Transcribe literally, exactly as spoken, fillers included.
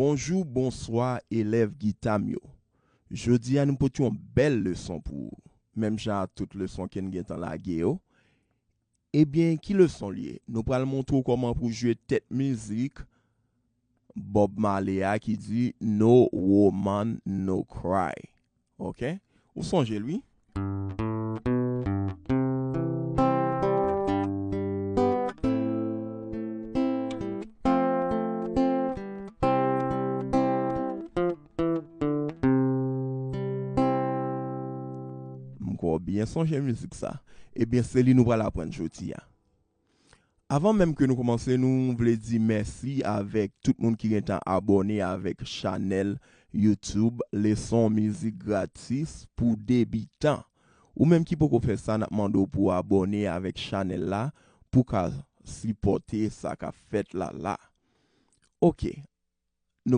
Bonjou, bonswa, elèv gita m yo. Jodi a, nou pote yon bèl leson pou ou. Menm jan ak tout leson ke n gentan lage yo. Ebyen, ki leson l ye? Nou pral montre w kòman pou w jwe tèt mizik Bob Marley a ki di No Woman, No Cry. Oke? Ou sonje l, wi? M kwè w byen sonje mizik sa. Ebyen, se li nou pral aprann jodi a. Avan menm ke nou kòmanse, nou vle di mèsi avèk tout moun ki gentan abòne avèk chanèl YouTube Leson Mizik Gratis pou Debitan. Ou menm ki poko fè sa, n ap mande w pou w abòne avèk chanèl la pou w ka sipòte sa k ap fèt la la. Oke,